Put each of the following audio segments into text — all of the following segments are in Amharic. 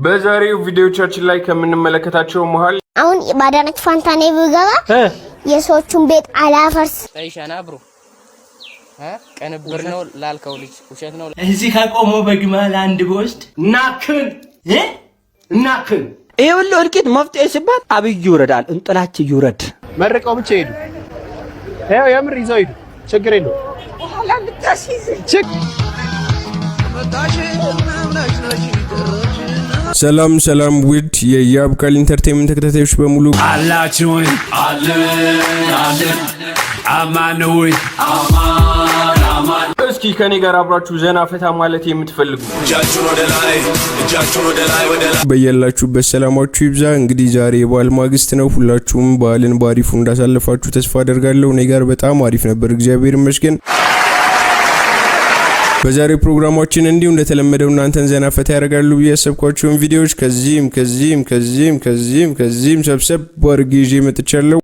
በዛሬው ቪዲዮቻችን ላይ ከምንመለከታቸው መሃል አሁን ባዳነች ፋንታኔ ብገባ የሰዎቹን ቤት አላፈርስ። ጠይሻና ብሮ ቅንብር ነው ላልከው ልጅ ውሸት ነው። እዚህ ከቆመው በግመል አንድ በወስድ እናክን እናክን ይሄ ሁሉ እልቂት መፍትሄ ሲባል አብይ ይውረዳል፣ እንጥላች ይውረድ። መርቀው ብቻ ሄዱ። ያው የምር ይዘው ሄዱ። ችግር የለውም። ሰላም ሰላም፣ ውድ የያብቃል Entertainment ተከታታዮች በሙሉ አላችሁኝ አለን አለን አማን ወይ አማን አማን። እስኪ ከኔ ጋር አብራችሁ ዘና ፈታ ማለት የምትፈልጉ እጃችሁን ወደ ላይ እጃችሁን ወደ ላይ ወደ ላይ በያላችሁበት ሰላማችሁ ይብዛ። እንግዲህ ዛሬ የበዓል ማግስት ነው። ሁላችሁም በዓልን በአሪፉ እንዳሳለፋችሁ ተስፋ አደርጋለሁ። እኔ ጋር በጣም አሪፍ ነበር፣ እግዚአብሔር ይመስገን። በዛሬው ፕሮግራማችን እንዲሁ እንደተለመደው እናንተን ዘና ፈታ ያደርጋሉ ብዬ ያሰብኳቸውን ቪዲዮዎች ከዚህም ከዚህም ከዚህም ከዚህም ከዚህም ሰብሰብ አድርጌ ይዤ መጥቻለሁ።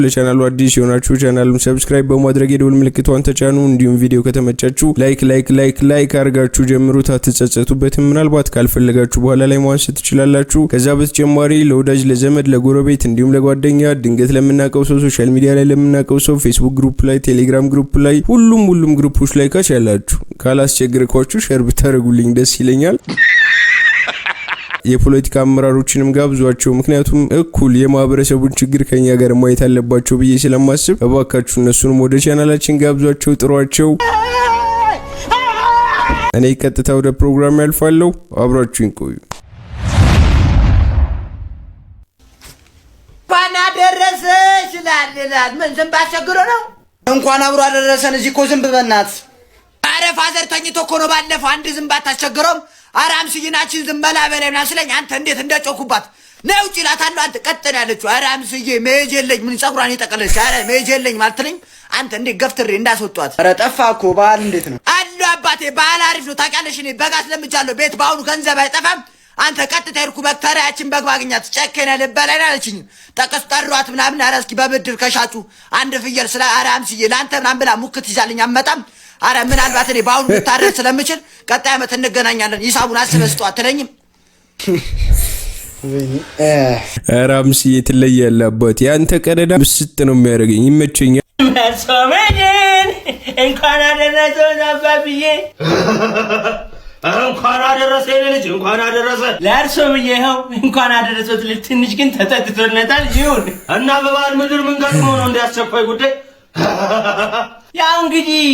ለቻናሉ አዲስ የሆናችሁ ቻናሉን subscribe በማድረግ የደወል ምልክቷን ተጫኑ። እንዲሁም ቪዲዮ ከተመቻችሁ like like like like አድርጋችሁ ጀምሩት፣ አትጸጸቱበትም። ምናልባት ካልፈለጋችሁ በኋላ ላይ ማንሳት ትችላላችሁ። ከዛ በተጨማሪ ለወዳጅ ለዘመድ፣ ለጎረቤት እንዲሁም ለጓደኛ ድንገት ለምናውቀው ሰው social media ላይ ለምናውቀው ሰው ፌስቡክ group ላይ፣ ቴሌግራም group ላይ፣ ሁሉም ሁሉም group ኦች ላይ ካቻላችሁ ካላስቸግርኳችሁ share ብታደርጉልኝ ደስ ይለኛል። የፖለቲካ አመራሮችንም ጋብዟቸው። ምክንያቱም እኩል የማህበረሰቡን ችግር ከኛ ጋር ማየት አለባቸው ብዬ ስለማስብ እባካችሁ እነሱንም ወደ ቻናላችን ጋብዟቸው፣ ጥሯቸው። እኔ ቀጥታ ወደ ፕሮግራም ያልፋለሁ። አብራችሁኝ ቆዩ። እንኳን አደረሰሽ ይላል ይላል። ምን ዝንብ አስቸግሮ ነው? እንኳን አብሮ አደረሰን። እዚህ እኮ ዝንብ በእናትህ። አረ father ተኝቶ እኮ ነው ባለፈው። አንድ ዝንብ አታስቸግረውም? አረ አምስዬናችን ዝም በላ በላይ ምናምን ስለኝ አንተ እንዴት እንደጮኩባት ነይ ውጭ እላታለሁ። አንተ ቀጥ ነው ያለችው። አረ አምስዬ መሄጃ የለኝ ምን ፀጉሯን የጠቀለለች። አረ መሄጃ የለኝ አትለኝም አንተ እንዴት ገፍትሬ እንዳስወጧት። ኧረ ጠፋ እኮ በዓል እንዴት ነው አሉ አባቴ። በዓል አሪፍ ነው ታውቂያለሽ። እኔ በግ አስለምጃለሁ። ቤት በአሁኑ ገንዘብ አይጠፋም። አንተ ቀጥታ ሄድኩ። በግ ተራያችን በግ ባገኛት ጨከነ ልበላይ አለችኝ። ጠቀሱ ጠሯት ምናምን። ኧረ እስኪ በብድር ከሻጩ አንድ ፍየል ስለ ኧረ አምስዬ ለአንተ ምናምን ብላ ሙክት ይዛልኝ አመጣም። አረ ምናልባት እኔ በአሁኑ ልታረድ ስለምችል ቀጣይ ዓመት እንገናኛለን። ሂሳቡን አስበህ ስጠው አትለኝም? ኧረ አምስዬ ትለያለህ አባቴ። ያንተ ቀደዳ ምስጥ ነው የሚያደርገኝ፣ ይመቸኛል። መሶመድን እንኳን አደረሰዎት አባብዬ። እንኳን አደረሰ የኔ ልጅ እንኳን አደረሰ። ለእርሶ ብዬ ይኸው እንኳን አደረሰዎት ልጅ። ትንሽ ግን ተጠጥቶለታል። ይሁን እና በበዓል ምድር ምን ገጥሞ ነው እንዲያስቸኳይ ጉዳይ? ያው እንግዲህ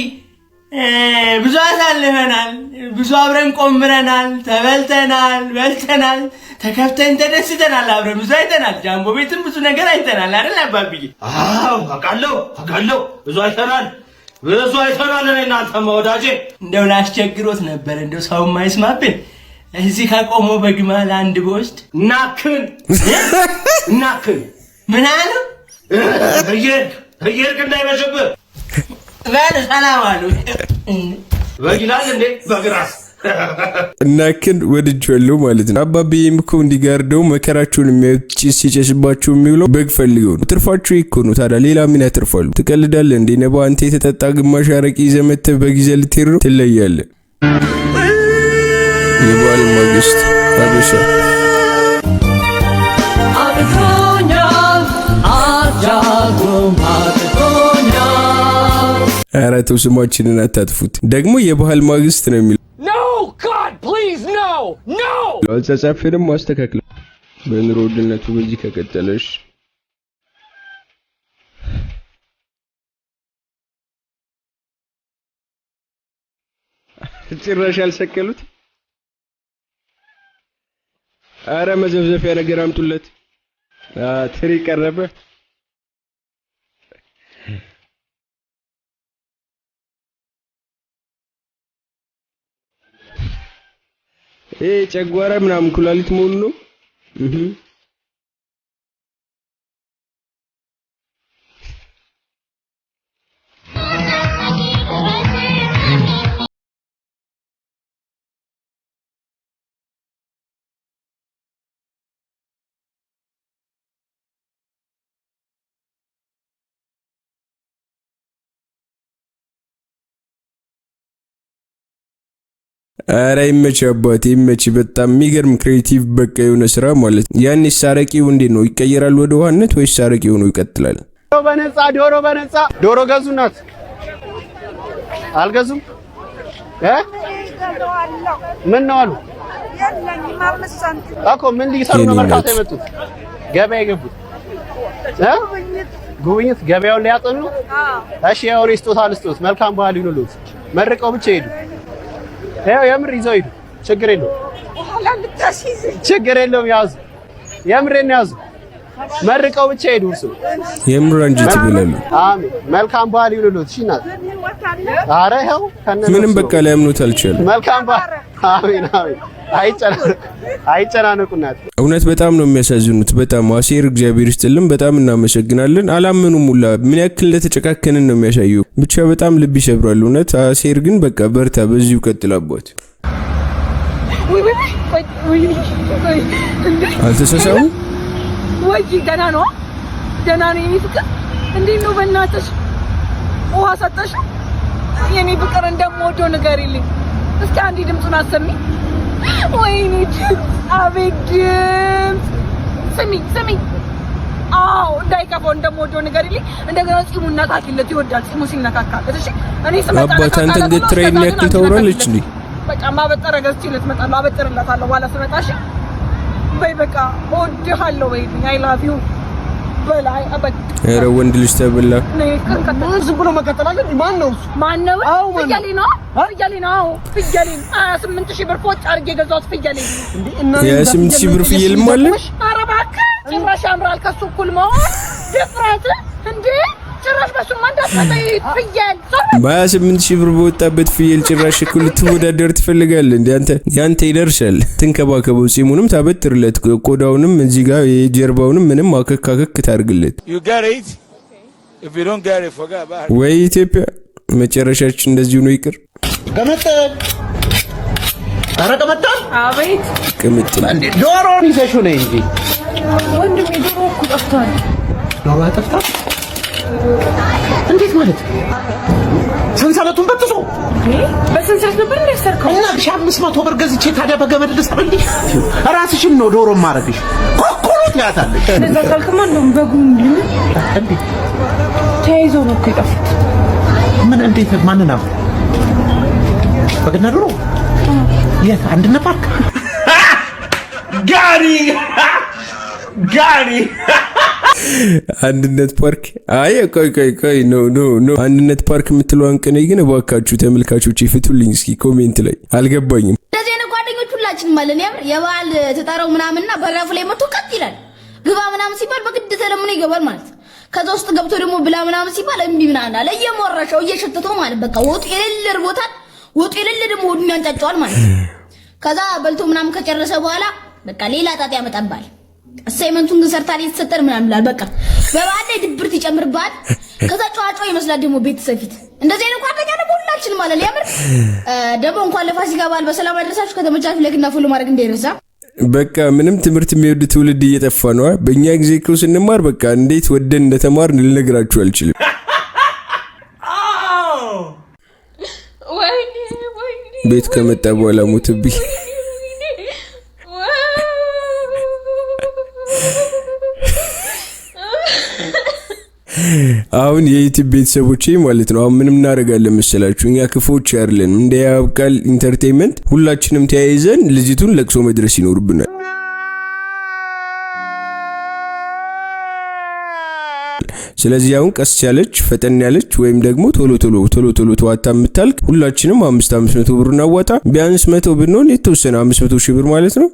ብዙ አሳልፈናል፣ ብዙ አብረን ቆምረናል፣ ተበልተናል፣ በልተናል፣ ተከፍተን ተደስተናል። አብረን ብዙ አይተናል። ጃምቦ ቤትም ብዙ ነገር አይተናል አይደል አባብዬ? አዎ አውቃለሁ አውቃለሁ። ብዙ አይተናል ብዙ አይተናል። እኔ እናንተማ ወዳጄ እንደው ላስቸግሮት ነበር፣ እንደው ሰው የማይስማብን። እዚህ ከቆመው በግመል አንድ በወስድ እናክን እናክን ምን አሉ? እየሄድክ እየሄድክ እንዳይመሽብህ በል ሰላም አሉ። በግ ይላል እንዴ በግራስ እናክን ወድጄዋለሁ ማለት ነው። አባብዬም እኮ እንዲጋርደው መከራቸውን የሚያዩት ጭስ ሲጨስባቸው የሚውለው በግ ፈልገው ነው። ትርፋቸው እኮ ነው። ታዲያ ሌላ ምን ያተርፋሉ? ትቀልዳለህ እንዴ ነባ? አንተ የተጠጣ ግማሽ አረቂ ይዘህ መተህ በግ ይዘህ ልትሄድ ነው? ትለያለህ። የበዓል ማግስት አበሻ ኧረ ተው ስማችንን አታጥፉት። ደግሞ የባህል ማግስት ነው የሚለው። አጻጻፌንም አስተካክለ። በኑሮ ውድነቱ በዚህ ከቀጠለሽ ጭራሽ ያልሰቀሉት። አረ መዘፍዘፊያ ነገር አምጡለት። ትሪ ቀረበ። ይሄ ጨጓራ ምናምን ኩላሊት መሆኑ ነው። እህ ኧረ ይመች አባቴ ይመች። በጣም የሚገርም creative በቃ የሆነ ስራ ማለት ነው። ያኔ አረቂው እንዴት ነው ይቀየራል ወደ ውሃነት ወይስ አረቂው ነው ይቀጥላል? ዶሮ በነፃ፣ ዶሮ በነፃ፣ ዶሮ ገዙ እናት። አልገዙም እ? ምን ነው አሉ እኮ። ምን ሊሰሩ ነው መርካቶ የመጡት? ገበያ የገቡት እ? ጉብኝት፣ ገበያውን ሊያጠኑ ነው። እሺ ያው እኔ ስጦታ ልስጦት። መልካም በዓል ይሁንልዎት። መርቀው ብቻ ሄዱ። ያው የምር ይዘው ሂዱ። ችግር የለውም፣ ችግር የለውም። ያዙ፣ የምሬን ያዙ። መርቀው ብቻ ሄዱ። እርሱ የምር አንጀት ይበላሉ። አሜን። መልካም በዓል ይሁንልዎት። እሺ እናት። ኧረ ይኸው ከነ ምንም በቃ ሊያምኑት አልቻሉም። መልካም በዓል። አሜን አሜን። አይጨናነቁ አይጨናነቁ እናት። እውነት በጣም ነው የሚያሳዝኑት። በጣም አሴር እግዚአብሔር ይስጥልን፣ በጣም እናመሰግናለን። አላመኑም ሁላ፣ ምን ያክል እንደተጨካከንን ነው የሚያሳየው። ብቻ በጣም ልብ ይሰብራል እውነት። አሴር ግን በቃ በርታ፣ በዚሁ ቀጥል አባት። አልተሳሳሙ። ወይ ደህና ነው፣ ደህና ነው የኔ ፍቅር። እንዴት ነው በእናትሽ? ውሃ ሰጠሽው? የኔ ፍቅር እንደምወደው ንገሪልኝ እስኪ አንዴ፣ ድምፁን አሰሚ። ወይኔ ድምፅ፣ አቤት ድምፅ! ስሚ ስሚ፣ አዎ እንዳይከፋው እንደምወደው ንገሪልኝ። እንደገና ጺሙን ነካኪለት፣ ይወዳል ጺሙ ሲነካካለት። እሺ እኔ ስመጣ አባት አንተን ነካካለትና ገትራ እስከዛ ይሄን ግን ያክል አንቺ ታወራለች እንዴ? ነካኪለት። በቃ ማበጠረ ገዝቼለት እመጣለሁ፣ አበጥርለታለሁ በኋላ ስመጣ። እሺ በይ በቃ እወድሃለሁ በይልኝ። I love you በላይ በቃ። ኧረ ወንድ ልጅ ተበላ። ዝም ብሎ መቀጠል አለ? ማን ነው እሱ? ማን ነው? ፍየሌ ነው፣ ፍየሌ ነው፣ ፍየሌ ነው። 28,000 ብር ፎጭ አድርጌ የገዛሁት ፍየሌ ነው። የ8,000 ብር ፍየልም አለ። ኧረ እባክህ ጭራሽ ያምራል ከሱ እኩል መሆን ድፍረት እንዴ! ጭራሽ በሱማ እንዳትመጣ ፍየል። በ28,000 ብር በወጣበት ፍየል ጭራሽ እኩል ልትወዳደር ትፈልጋለህ እንዴ? አንተ ያንተ ይደርሳል። ትንከባከበው፣ ጺሙንም ታበጥርለት፣ ቆዳውንም እዚህ ጋር የጀርባውንም ምንም አከክ አከክ ታርግለት። You get it? If you don't get it, forget about it. ወይ ኢትዮጵያ መጨረሻችን እንደዚሁ ነው። ይቅር። ቅምጥል፣ ኧረ ቅምጥል። አቤት። ቅምጥል። ዶሮን ይዘሽው ነይ እንጂ። ወንድሜ ዶሮ እኮ ጠፍቷል። ዶሮ ጠፍታ እንዴት ማለት? ሰንሰለቱን በጥሶ? በሰንሰለት ነበር እንደ ያሰርከው? እና 500 ብር ገዝቼ ታዲያ በገመድ ልሰርልሽ? ራስሽን ነው ዶሮ ማረግሽ። ኮኮሎ ትያታለሽ። እንደዛ ካልክማ እንደውም በጉን እንዴ? ተያይዘው ነው እኮ የጠፉት። ምን? እንዴት? ማንን? አብሮ በግና ዶሮ የት? አንድነት ፓርክ? Got him! Got him! አንድነት ፓርክ። አይ ቆይ ቆይ ቆይ፣ no no no፣ አንድነት ፓርክ የምትለዋን ቅኔ ግን እባካችሁ ተመልካቾች ፍቱልኝ እስኪ comment ላይ፣ አልገባኝም። እንደዚህ አይነት ጓደኞች ሁላችንም አለን። የምር የበዓል ተጠራው ምናምንና በራፉ ላይ መጥቶ ቀጥ ይላል። ግባ ምናምን ሲባል በግድ ተለምኖ ይገባል ማለት። ከዛ ውስጥ ገብቶ ደግሞ ብላ ምናምን ሲባል እምቢ ምናምን አለ። እየሞረሸው እየሸተተው ማለት በቃ ወጡ የሌለ እርቦታል። ወጡ የሌለ ደግሞ ሆዱን ያንጫጫዋል ማለት። ከዛ በልቶ ምናምን ከጨረሰ በኋላ በቃ ሌላ ጣጣ ያመጣባል። Assignment ኡን ግን ሰርታል የተሰጠን ምናምን ይላል። በቃ በበዓል ላይ ድብርት ይጨምርብሃል። ከዛ ጨዋጫ ይመስላል ደግሞ ቤተሰብ ፊት። እንደዚህ አይነት ጓደኛ ደግሞ ሁላችንም አለን። የምር ደግሞ እንኳን ለፋሲካ በዓል በሰላም አደረሳችሁ። ከተመቻችሁ like እና follow ማድረግ እንዳይረሳ። በቃ ምንም ትምህርት የሚወድ ትውልድ እየጠፋ ነው። በእኛ ጊዜ እኮ ስንማር በቃ እንዴት ወደን እንደተማርን ልነግራችሁ አልችልም። ወይኔ ወይኔ! ቤት ከመጣ በኋላ ሞትብኝ። አሁን የ YouTube ቤተሰቦቼ ማለት ነው። አሁን ምንም እናደርጋለን መሰላችሁ? እኛ ክፉዎች አይደለንም። እንደ ያብቃል Entertainment ሁላችንም ተያይዘን ልጅቱን ለቅሶ መድረስ ይኖርብናል። ስለዚህ አሁን ቀስ ያለች፣ ፈጠን ያለች ወይም ደግሞ ቶሎ ቶሎ ቶሎ ቶሎ ተዋታ የምታልቅ ሁላችንም 500 500 ብር እናዋጣ። ቢያንስ 100 ብንሆን የተወሰነ 500,000 ብር ማለት ነው።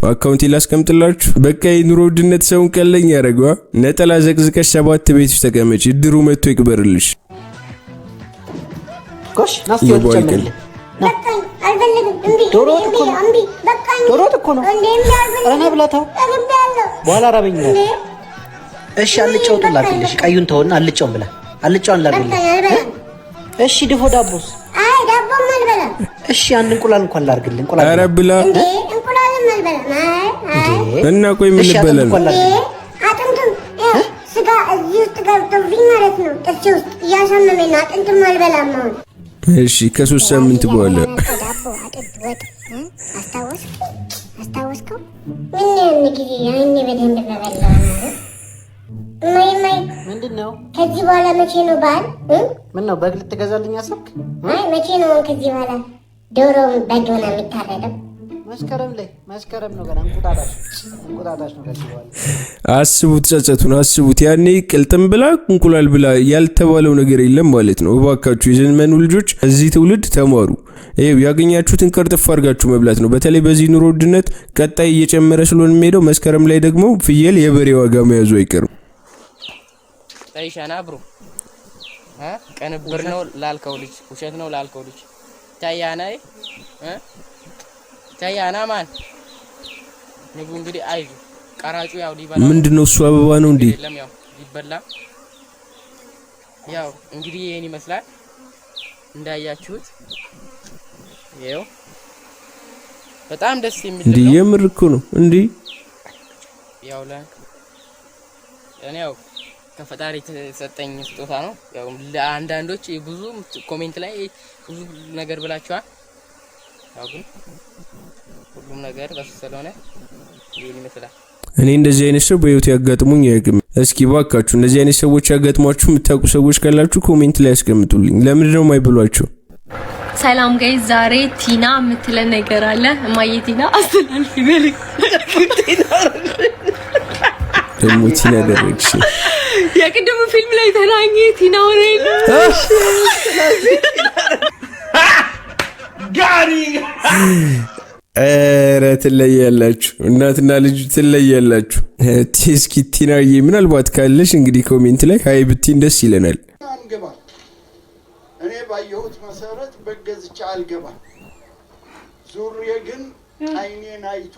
Account ላስቀምጥላችሁ። በቃ የኑሮ ውድነት ሰውን ቀለኝ ያደረገዋ። ነጠላ ዘቅዝቀሽ ሰባት ቤት ውስጥ ተቀመጭ፣ እድሩ መጥቶ ይቅበርልሽ። ጎሽ ና እስኪ ወጥ የበዓል ቀን። ጨምርልኝ። በቃኝ፣ አልፈልግም። እምቢ። ዶሮ ወጥ እኮ ነው። እምቢ፣ በቃኝ። ዶሮ ወጥ እኮ ነው። እንዴ እምቢ፣ አልፈልግም። ኧረ ና ብላ ተው። ጠግቤያለሁ። በኋላ ራበኝ ይላል። እንዴ እሺ አልጫው ወጡን ላድርግልሽ። ቀዩን ተውና አልጫውን ብላ። አልጫውን ላድርግልሽ። በቃኝ፣ አልበላም። እሺ ድፎ ዳቦስ? አይ ዳቦም አልበላም። እሺ አንድ እንቁላል እንኳን ላድርግልህ። እንቁላል ኧረ ብላ። እንዴ እንቁላልም አልበላም። አይ አይ እና ቆይ ምን እሺ አጥንት ልበላ ነው? እንኳን እንዴ ላድርግልህ። አጥንቱም ይኸው ስጋ እዚህ ውስጥ ገብቶብኝ ማለት ነው። ጥርሴ ውስጥ እያሳመመኝ ነው። አጥንትም አልበላም አሁን። እሺ፣ ከ3 ሳምንት በኋላ። ዳቦ፣ አጥንት፣ ወጥ አስታወስክ? አስታወስከው? ምን ያን ጊዜ ያኔ በደንብ በበላው ነው። እማይ እማይ፣ ምንድን ነው? ከዚህ በኋላ መቼ ነው በዓል? ምን ነው፣ በግ ልትገዛልኝ አሰብክ? አይ፣ መቼ ነው ከዚህ በኋላ ዶሮ በግ ሆና የሚታረደው? መስከረም ላይ፣ መስከረም ነው ገና። እንቁጣጣሽ እንቁጣጣሽ ነው ከዚህ በኋላ። አስቡት፣ ጸጸቱን አስቡት። ያኔ ቅልጥም ብላ እንቁላል ብላ ያልተባለው ነገር የለም ማለት ነው። እባካችሁ የዘመኑ ልጆች እዚህ ትውልድ ተማሩ። ይኸው ያገኛችሁትን ቅርጥፍ አድርጋችሁ መብላት ነው። በተለይ በዚህ ኑሮ ውድነት ቀጣይ እየጨመረ ስለሆነ የሚሄደው፣ መስከረም ላይ ደግሞ ፍየል የበሬ ዋጋ መያዙ አይቀርም። ጠይሻና bro ቅንብር ነው ላልከው ልጅ፣ ውሸት ነው ላልከው ልጅ ታያና እ ታያና ማን ንቡ እንግዲህ አይዞ ቀራጩ ያው ሊበላ ምንድነው እሱ? አበባ ነው እንዴ? የለም፣ ያው ሊበላ። ያው እንግዲህ ይሄን ይመስላል እንዳያችሁት። ይኸው በጣም ደስ የሚል እንዴ ነው። የምር እኮ ነው እንዴ? ያው ለእኔ ያው ከፈጣሪ የተሰጠኝ ስጦታ ነው። ያው ለአንዳንዶች ብዙ comment ላይ ብዙ ነገር ብላችኋል። ያው ግን ሁሉም ነገር በሱ ስለሆነ ይሄን ይመስላል። እኔ እንደዚህ አይነት ሰው በህይወት ያጋጥሙኝ አያውቅም። እስኪ ባካችሁ እንደዚህ አይነት ሰዎች ያጋጥሟችሁ የምታውቁ ሰዎች ካላችሁ comment ላይ ያስቀምጡልኝ። ለምንድን ነው የማይበሏቸው? ሰላም guys፣ ዛሬ ቲና የምትለን ነገር አለ። እማዬ ቲና አስተላልፊ መልዕክት። ደግሞ ቲና ደረግሽ። የቅድሙ ፊልም ላይ ተናኘ ቲና ሆነ የለ። ጋሪ። ኧረ ትለያላችሁ፣ እናትና ልጅ ትለያላችሁ። እስኪ ቲናዬ ምናልባት ካለሽ እንግዲህ comment ላይ hi ብቲን ደስ ይለናል። አንገባም። እኔ ባየሁት መሰረት በግ ገዝቼ አልገባም። ዙሬ ግን አይኔን አይቶ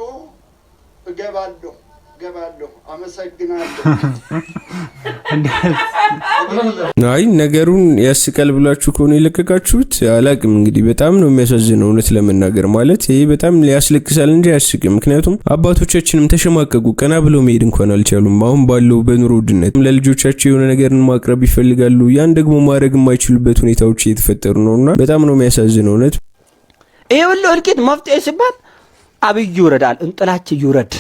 እገባለሁ እገባለሁ። አመሰግናለሁ። አይ፣ ነገሩን ያስቃል ብላችሁ ከሆነ የለቀቃችሁት አላቅም። እንግዲህ በጣም ነው የሚያሳዝነው እውነት ለመናገር። ማለት ይሄ በጣም ያስለቅሳል እንጂ አያስቅም። ምክንያቱም አባቶቻችንም ተሸማቀቁ፣ ቀና ብለው መሄድ እንኳን አልቻሉም። አሁን ባለው በኑሮ ውድነት ለልጆቻቸው የሆነ ነገርን ማቅረብ ይፈልጋሉ። ያን ደግሞ ማድረግ የማይችሉበት ሁኔታዎች እየተፈጠሩ ነውና በጣም ነው የሚያሳዝነው እውነት። ይሄ ሁሉ እልቂት መፍትሄ ሲባል አብይ ይውረዳል፣ እንጥላች ይውረድ።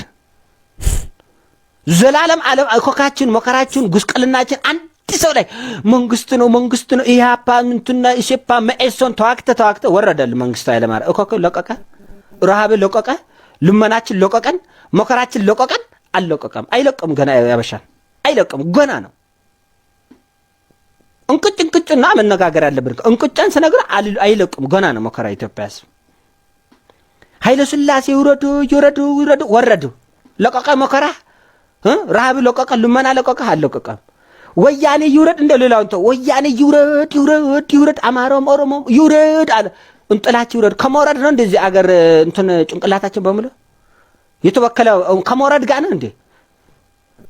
ዘላለም ዓለም እኮካችን፣ መከራችን፣ ጉስቅልናችን አንድ ሰው ላይ መንግስት ነው፣ መንግስት ነው። ኢህአፓ እንትና ኢሴፓ መኢሶን ተዋግተ ተዋግተ ወረደል መንግስቱ ኃይለማርያም። እኮክ ለቀቀ፣ ረሃብ ለቀቀ፣ ልመናችን ለቀቀን፣ መከራችን ለቀቀን። አልለቀቀም፣ አይለቅም። ገና ያበሻን አይለቅም፣ ገና ነው። እንቅጭ እንቅጭና መነጋገር ያለብን እንቅጫን ስነግር አይለቅም፣ ገና ነው መከራ። ኢትዮጵያ ህዝብ ኃይለ ሥላሴ ይውረዱ ይውረዱ ይውረዱ፣ ወረዱ፣ ለቀቀ መከራ፣ ረሃብ ለቀቀ፣ ልመና ለቀቀ፣ አልለቀቀም። ወያኔ ይውረድ እንደ ሌላውን ተው፣ ወያኔ ይውረድ ይውረድ ይውረድ፣ አማራውም ኦሮሞም ይውረድ አለ። እንጥላች ይውረድ። ከመውረድ ነው እንደዚህ አገር እንትን ጭንቅላታችን በሙሉ የተበከለ ከመውረድ ጋር ነው እንዴ?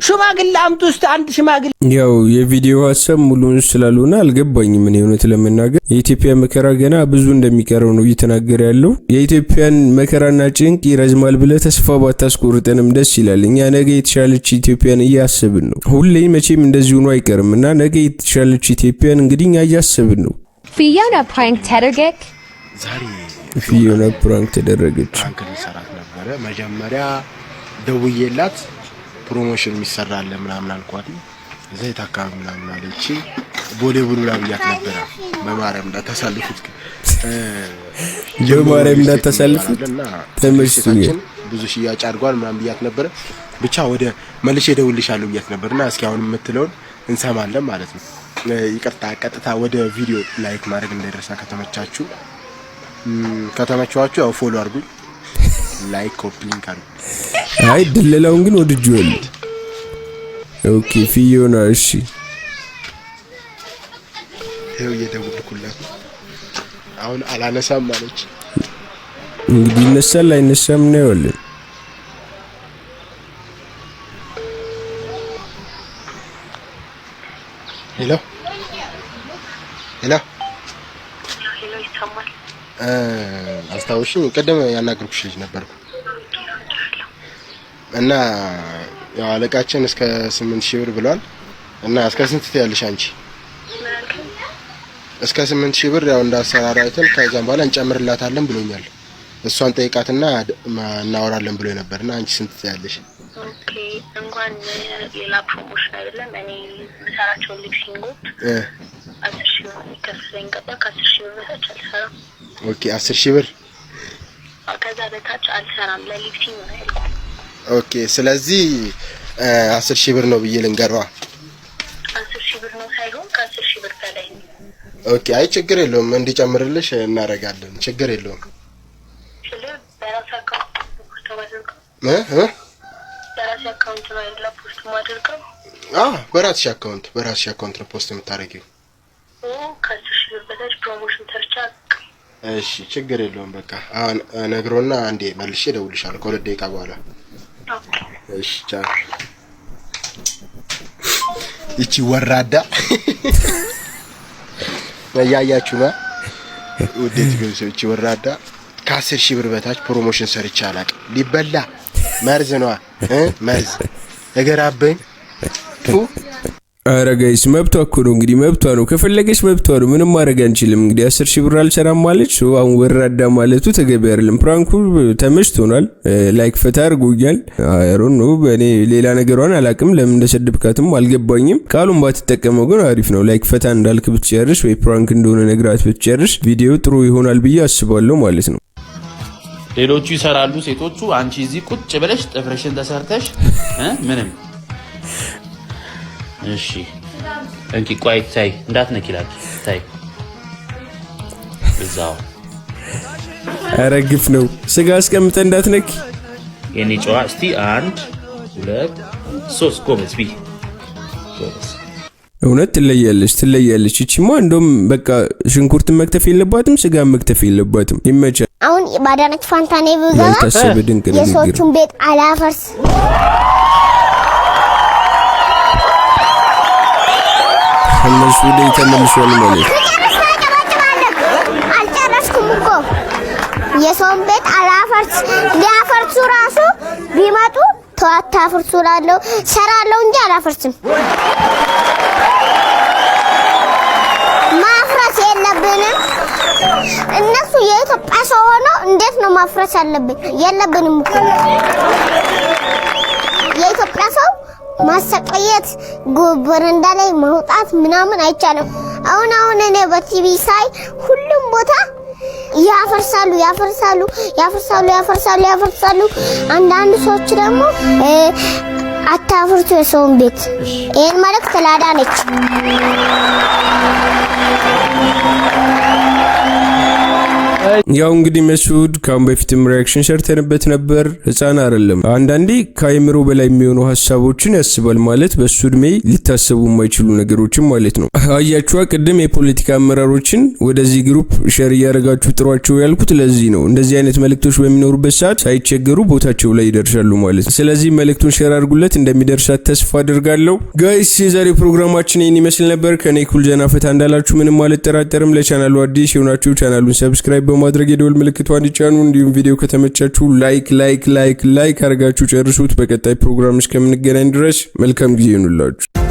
ሽማግሌ አምጡ እስቲ አንድ ሽማግሌ። ያው የቪዲዮ ሀሳብ ሙሉን ስላልሆነ አልገባኝም። እኔ እውነት ለመናገር የኢትዮጵያ መከራ ገና ብዙ እንደሚቀረው ነው እየተናገረ ያለው። የኢትዮጵያን መከራና ጭንቅ ይረዝማል ብለህ ተስፋ ባታስቆርጠንም ደስ ይላል። እኛ ነገ የተሻለች ኢትዮጵያን እያሰብን ነው። ሁሌ መቼም እንደዚህ ሆኖ አይቀርም እና ነገ የተሻለች ኢትዮጵያን እንግዲህ እኛ እያሰብን ነው። ፊዮና prank ተደረገች። ዛሬ ፊዮና prank ተደረገች። Prank ልሰራት ነበረ። መጀመሪያ ደውዬላት promotion የሚሰራ አለ ምናምን አልኳት። እዛ የት አካባቢ ምናምን አለች። ቦሌ ቡልቡላ ብያት ነበረ። በማርያም እንዳታሳልፉት። በማርያም እንዳታሳልፉት። ተመችቶኛል። ብዙ ሽያጭ አድርጓል ምናምን ብያት ነበረ። ብቻ ወደ መልሼ እደውልልሻለሁ ብያት ነበር እና እስኪ አሁን የምትለውን እንሰማለን ማለት ነው። ይቅርታ፣ ቀጥታ ወደ ቪዲዮ። Like ማድረግ እንዳይረሳ። ከተመቻችሁ ያው follow አድርጉኝ፣ like copy link አድርጉ። አይ፣ ድለላውን ግን ወድጄዋለሁ። Okay ፊዮና፣ እሺ። ይኸው እየደወልኩላት አሁን አላነሳም አለች። እንግዲህ ይነሳል አይነሳም እናየዋለን። Hello hello፣ አስታውሽኝ? ቅድም ያናገርኩሽ ልጅ ነበርኩ እና ያው አለቃችን እስከ 8,000 ብር ብሏል እና እስከ ስንት ትያለሽ አንቺ? እስከ 8,000 ብር ያው እንዳሰራር አይተን ከዛም በኋላ እንጨምርላታለን ብሎኛል። እሷን ጠይቃትና እናወራለን ብሎ ነበርና አንቺ ስንት ትያለሽ? Okay፣ እንኳን ሌላ promotion አይደለም፣ እኔ የምሰራቸው lip sync ኦች 10,000 ብር የሚከፍለኝ ገባ። ከ10,000 ብር በታች አልሰራም። Okay፣ 10,000 ብር። አዎ፣ ከዛ በታች አልሰራም። ለ lip sync ነው ያልኩት። Okay፣ ስለዚህ 10,000 ብር ነው ብዬ ልንገሯ። 10,000 ብር ነው ሳይሆን ከ10,000 ብር በላይ ነው። Okay፣ አይ ችግር የለውም፣ እንዲጨምርልሽ እናደርጋለን። ችግር የለውም። ስልህ በራሴ account post ማድረገው እ እ በራሴ account ነው አይደለ post ማድረገው? አዎ፣ በራስሽ account ነው post የምታደርጊው። ከ10,000 ብር በታች promotion ሰርቼ አላውቅም። እሺ፣ ችግር የለውም። በቃ አሁን ነግሮና አንዴ መልሼ እደውልልሻለሁ ከ2 ደቂቃ በኋላ። እሺ፣ ቻው። ይቺ ወራዳ እያያችሁ ነው ውዴት ገብሰ ይቺ ወራዳ ከ10,000 ብር በታች promotion ሰርቼ አላውቅም። ሊበላ መርዝ ነዋ እ መርዝ እገራብኝ ፉ። አረ guys፣ መብቷ እኮ ነው እንግዲህ፣ መብቷ ነው። ከፈለገች መብቷ ነው። ምንም ማድረግ አንችልም። እንግዲህ 10,000 ብር አልሰራም ማለች አሁን ወራዳ ማለቱ ተገቢ አይደለም። Prank ኡ ተመችቶናል። Like ፈታ አድርጎኛል። I don't know፣ እኔ ሌላ ነገሯን አላቅም። ለምን እንደሰድብካትም አልገባኝም። ቃሉን ባትጠቀመው ግን አሪፍ ነው። Like ፈታ እንዳልክ ብትጨርስ ወይ prank እንደሆነ ነግራት ብትጨርስ ቪዲዮ ጥሩ ይሆናል ብዬ አስባለሁ ማለት ነው። ሌሎቹ ይሰራሉ ሴቶቹ፣ አንቺ እዚህ ቁጭ ብለሽ ጥፍርሽን ተሰርተሽ ምንም። እሺ እንኪ፣ ቆይ ታይ፣ እንዳትነኪ ላኪ ታይ እዛው። ኧረ ግፍ ነው። ስጋ አስቀምጠ እንዳትነኪ። የኔ ጨዋ፣ እስቲ አንድ፣ ሁለት፣ ሶስት፣ ጎበዝ ቢ ጎበዝ። እውነት ትለያለች፣ ትለያለች። ይቺማ እንደውም በቃ ሽንኩርትን መክተፍ የለባትም፣ ስጋ መክተፍ የለባትም። ይመቻል። አሁን ባዳነች ፋንታኔ ብገባ ያልታሰበ ድንቅ ንግግር። የሰዎቹን ቤት አላፈርስ። እነሱ ላይ ተመልሷል ማለት ነው። አልጨረስኩም እኮ። የሰውን ቤት አላፈርስ። ሊያፈርሱ ራሱ ቢመጡ ተው አታፍርሱ እላለሁ። ሰራለሁ እንጂ አላፈርስም። ማፍረስ የለብንም። እነሱ የኢትዮጵያ ሰው ሆነው እንዴት ነው ማፍረስ ያለብን? የለብንም እኮ። የኢትዮጵያ ሰው ማሰቃየት፣ በረንዳ ላይ መውጣት ምናምን አይቻልም። አሁን አሁን እኔ በቲቪ ሳይ ሁሉም ቦታ ያፈርሳሉ፣ ያፈርሳሉ፣ ያፈርሳሉ፣ ያፈርሳሉ፣ ያፈርሳሉ። አንዳንድ ሰዎች ደግሞ አታፍርሱ የሰውን ቤት። ይሄን መልእክት ላዳነች። ያው እንግዲህ መስዑድ ከአሁን በፊትም reaction ሰርተንበት ነበር። ህፃን አይደለም። አንዳንዴ ከአይምሮ በላይ የሚሆኑ ሀሳቦችን ያስባል፣ ማለት በሱ እድሜ ሊታሰቡ የማይችሉ ነገሮችን ማለት ነው። አያችኋ፣ ቅድም የፖለቲካ አመራሮችን ወደዚህ group share እያደረጋችሁ ጥሯቸው ያልኩት ለዚህ ነው። እንደዚህ አይነት መልእክቶች በሚኖሩበት ሰዓት ሳይቸገሩ ቦታቸው ላይ ይደርሳሉ ማለት ነው። ስለዚህ መልእክቱን share አድርጉለት፣ እንደሚደርሳት ተስፋ አድርጋለሁ። Guys፣ የዛሬው ፕሮግራማችን ይህን ይመስል ነበር። ከኔ እኩል ዘና ፈታ እንዳላችሁ ምንም አልጠራጠርም። ለቻናሉ አዲስ የሆናችሁ ቻናሉን subscribe በማድረግ የደወል ምልክቷን ይጫኑ። እንዲሁም ቪዲዮ ከተመቻችሁ like like like like አድርጋችሁ ጨርሱት። በቀጣይ ፕሮግራም እስከምንገናኝ ድረስ መልካም ጊዜ ይሁንላችሁ።